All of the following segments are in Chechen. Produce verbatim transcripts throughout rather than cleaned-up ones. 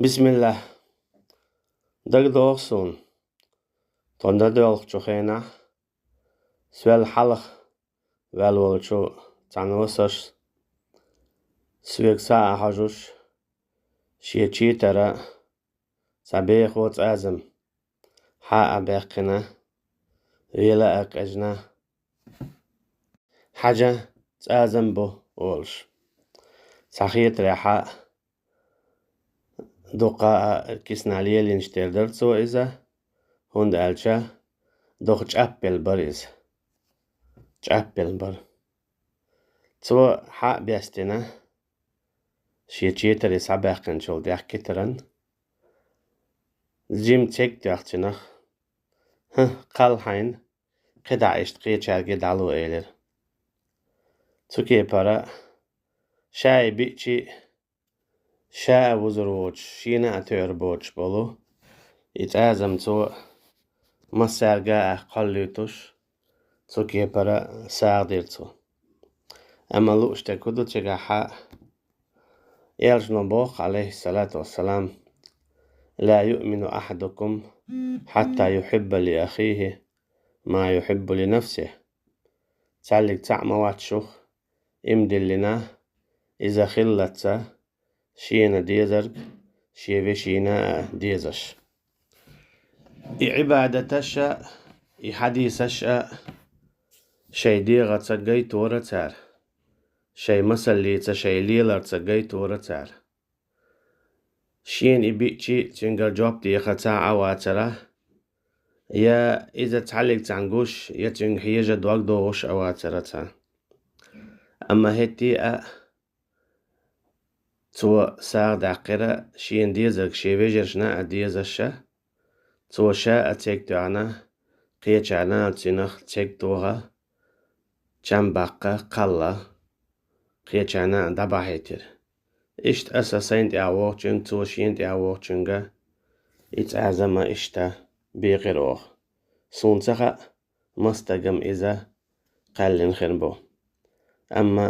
Бисмиллах. ДагадогӀу суна, тхо дӀадоьлхучу хенахь, соьл хьалха ваьлла волчу цхьана васас, соьга схьа а хьожуш, шен четара цхьа бехо цӀазам хьа а баьккхина, вела а къежна, хьажа, цӀазам бу олуш. Цхьа хетарехь а дукха а кисана лелийнаш тера дара цо иза, хӀунда аьлча дукха чӀаппелла бара иза. ЧӀаппелла бара. Цо хьа а бестина, шен четаре схьабаьккхинчул тӀаьхьа китаран, жима церг тоьхна цунах: «ХӀан, кхалла хьайна, кхидӀа иштта кхечаьрга дӀало», — элира. Цу кепара ша и биъчи, ша а вузур воцуш, шена а тоьар боцуш болу и цӀазам цо массаьрга а кхоллуьйтуш, цу кепара сагӀа дира цо. Амма лууш дерг хӀун ду цигахь а? Элчано боху, алейхиссалату вассалам: «Ла юъмину ахадукум хьатта юхибба ли ахихи ма юхиббу ли нафсихи». Цхьаллиг цхьаъ ма вац шух, иман диллина, иза хиллалц шена дезарг шен вешина а дезаш. И Ӏибадаташ а, и хьадисаш а шайн дегӀаца гайтора цара, шайн масаллица, шайн леларца гайтора цара. Шена и биъчи цуьнгара жоп деха цхьа а вацара, я иза цхьаллиг цхьаьна гуш, я цуьнга хьежа дог догӀуш а вацара цхьа. Амма хӀетте а цо сагӀа даьккхира шена дезарг шен вежаршна а дезаш а, цо ша а церг тоьхна, кхечарна а цуьнах церг тоха, чам баккха, кхалла, кхечарна а дӀабахьийтира. Иштта аса сайна тӀехь вохучуьнга, цо шена тӀехь вохучуьнга и цӀазам а иштта бекхира оха. Суна ца хаьа, маса стагана иза кхаьллина хир бу. Амма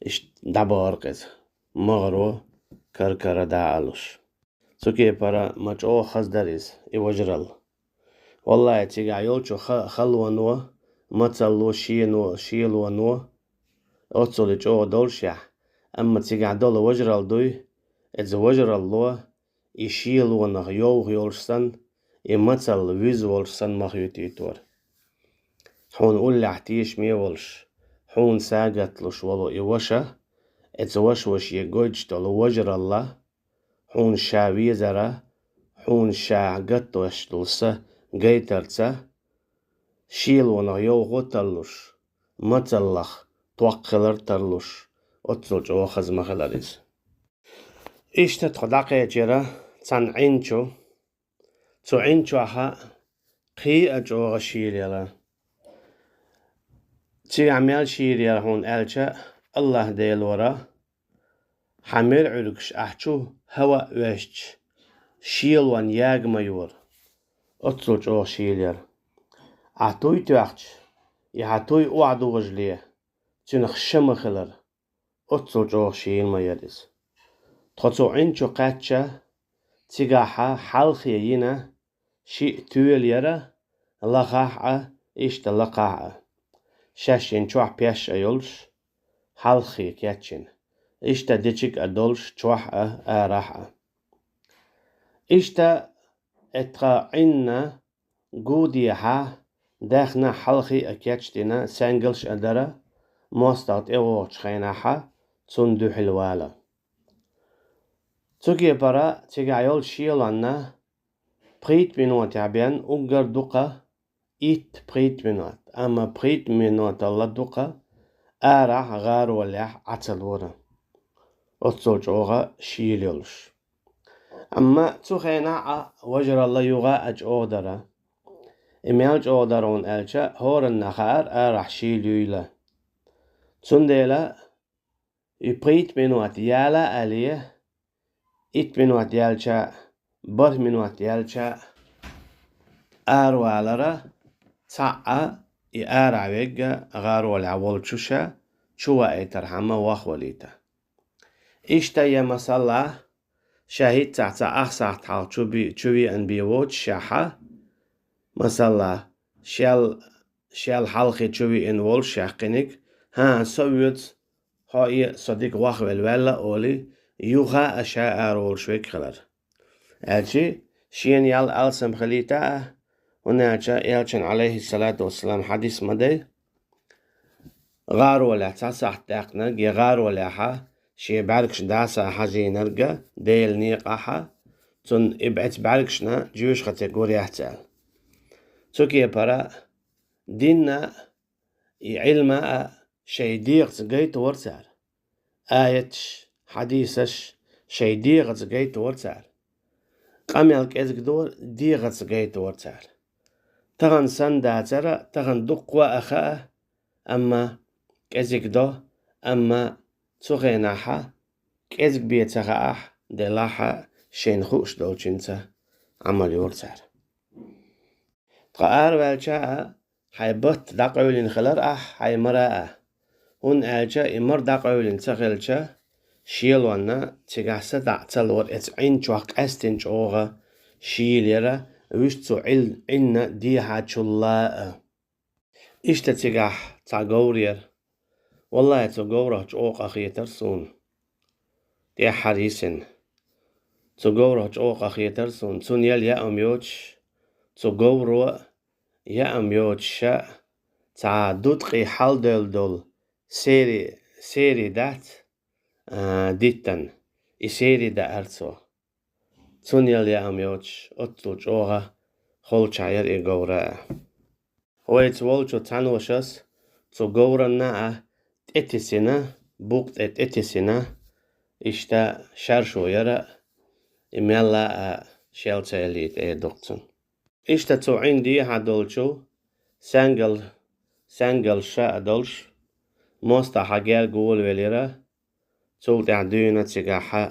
иштта дӀабахара иза, магӀаро кар-кара дӀа а луш. Цу кепара ма чӀогӀа хаза дара иза, и важаралла. Валлахьи, цигахь йолчу ха-, халоно, мацалло, шено, шелоно, оццул и чӀогӀа долушехь, амма цигахь долу важаралла дуй, иза важаралло, и шелонах йовха йолуш санна, и мацалла вуьзна волуш санна ма хетийтора. Хьуна уллехь тешаме а волуш, хьуна сагатдалуш волу и ваша, оцу вашо шен гойтуш долу важаралла, хьуна ша везара, хьуна ша гатдеш долу са гайтарца, шелонах йовхо а таллуш, мацаллах токкха хилар а тарлуш, оццул чӀогӀа хаза ма хилара иза. Иштта тхо дӀакхечира цхьана Ӏин чу. Цу Ӏин чохь а кхин а чӀогӀа шийла яра. Цигахь мел шийла яра хьуна аьлча, АллахӀ Делора, хьан мер Ӏуьргаш ахь чу хӀаваъ ваьшча, шелонан яга ма йора. Оццул чӀогӀа шийла яра. Ахь туй тоьхча, и хьан туй охьадухуш ле, цуьнах ша ма хилара. Оццул чӀогӀа шийла ма яра иза. Тхо цу Ӏин чу кхаьчча, цигахь хьалхе йина шиъ тоьла яра, лахахь а, иштта лакхахь а. Шаьш йина чохь пеш а йолуш, хьалххе кечйина. Иштта дечиг а долуш чохь а, арахь а. Иштта тхан Ӏинна гу дехьа, даьхна хьалхе а кечдина, саьнгалш а дара, мостагӀа тӀевогӀучу хенахь а цунна дуьхьал вала. Цу кепара цигахь йолчу шелонна пхийтта минотехь бен уггар дукха итт-пхийтта минот, амма пхийтта миноталла дукха арахь гӀаролехь Ӏа ца лора. Оццул чӀогӀа шийла йолуш. Амма цу хенахь а важаралла юха а чӀогӀа дара. И мел чӀогӀа дара хьуна аьлча, хӀоранна хаьара арахь шийла юйла. Цундела и пхийтта минот яла а ле, итт минот яьлча, бархӀ минот яьлча, аравалара цхьаъ а и арахь вегга гӀаролехь волчу ша чу ваийтархьама вахвалийта. Иштта я масала, ша хӀинцца цхьа ах сахьт хьалха чу би-, чу веана бен воццушехь, масала, шел, шел хьалхе чу веана волуш шаьккхиниг, хӀан, со воьду, хьо а со дика вахвелла ваьлла а олий, юха а ша ара волуш верг хилар. Аьлча, шена ял алсам хилийта а, хӀунда аьлча элчан, Ӏалайхиссалату вассалам, хьадис ма дай, гӀаролехь цхьа сахьт даьккхинарг я гӀаролехьа шен бӀаьргаш даса хьажийнарг а Делан некъахьа, цунна и бӀаьц бӀаьргашна жоьжахати гур яц аьлла. Цу кепара динна а, и Ӏилма а шайн дегӀаца гайтора цара. Аяташ, хьадисаш шайн дегӀаца гайтора цара. Къамел кӀезиг дора, дегӀаца гайтора цара. Тахана санна дацара, тахана дуккха а хаьа, амма кӀезиг до, амма цу хенахьа кӀезиг бен ца хаахь, делахь а шайна хууш долчуьнца Ӏамал йора цара. Ткъа араваьлча а хьайн батт дӀакъевлина хилар ахь, хьайн мара а. ХӀунда аьлча и мара дӀакъевлина ца хилча, шелонна цигахь сатаӀа ца лора, эца Ӏин чохь къаьстина чӀогӀа шийла яра, вуьш цу Ӏил-, Ӏинна дехьачул а. Иштта цигахь цхьа говр яра. Валлахьи, цу говрах чӀогӀа къахетара суна. ТӀаьххьара йисина. Цу говрах чӀогӀа къахетара суна. Цунна яла яа ма йоцуш, цу говро яа ма йоцуша, цхьа дуткъий хьалдевлла долу сери, сери дац, а, диттан. И сери даара цо. Цунна яла яа ма йоцуш, оццул чӀогӀа холчахь яра и говра а. Вайца волчу цхьаношас цу говранна а тӀетисина, букъ тӀе тӀетисина, иштта шаршо яра, и мелла а шел ца ялийта эр ду-кх цунна. Иштта цу Ӏин дехьа долчу саьнгал-, саьнгалш а долуш, мостагӀа герга волавелира, цул тӀаьхьа дуьйна цигахьа,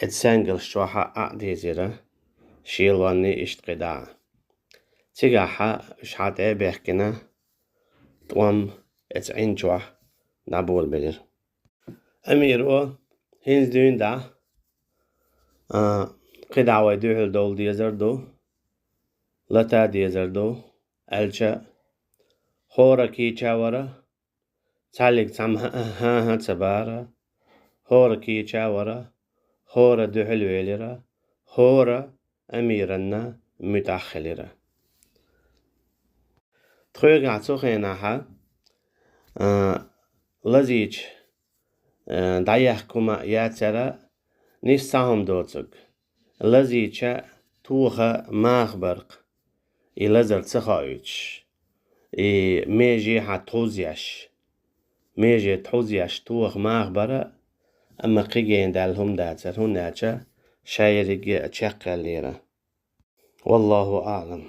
эца саьнгалш чохьа а дезира, шелонний иштта кхидӀа а. Цигахьа уьш хьа тӀе а бехкина, тӀом эца Ӏин чохь дӀаболабелира. Амиро хӀинца дуьйна дӀа, а, кхидӀа вай дуьхьал довла дезар ду, лата дезар ду, аьлча, хӀора кийча вара, цхьаллиг цхьамма хӀан-хӀан ца бара, хӀора кийча вара, хӀора дуьхьал велира, хӀора амиранна муьтӀахь хилира. Тхоьгахь цу хенахьа, а, лазийча, а, дӀаехка хӀума яцара, нисса цхьа хӀума доцург. Лазийча тоха маха бар-кх, и лазар ца хоуьйтуш, и меже хьа тховзъеш, меже тховзъеш тоха маха бара, амма кхин гена даьлла хӀума дацара, хӀунда аьлча ша ерриге а чекхъяьллера. Валлаху аӀлам.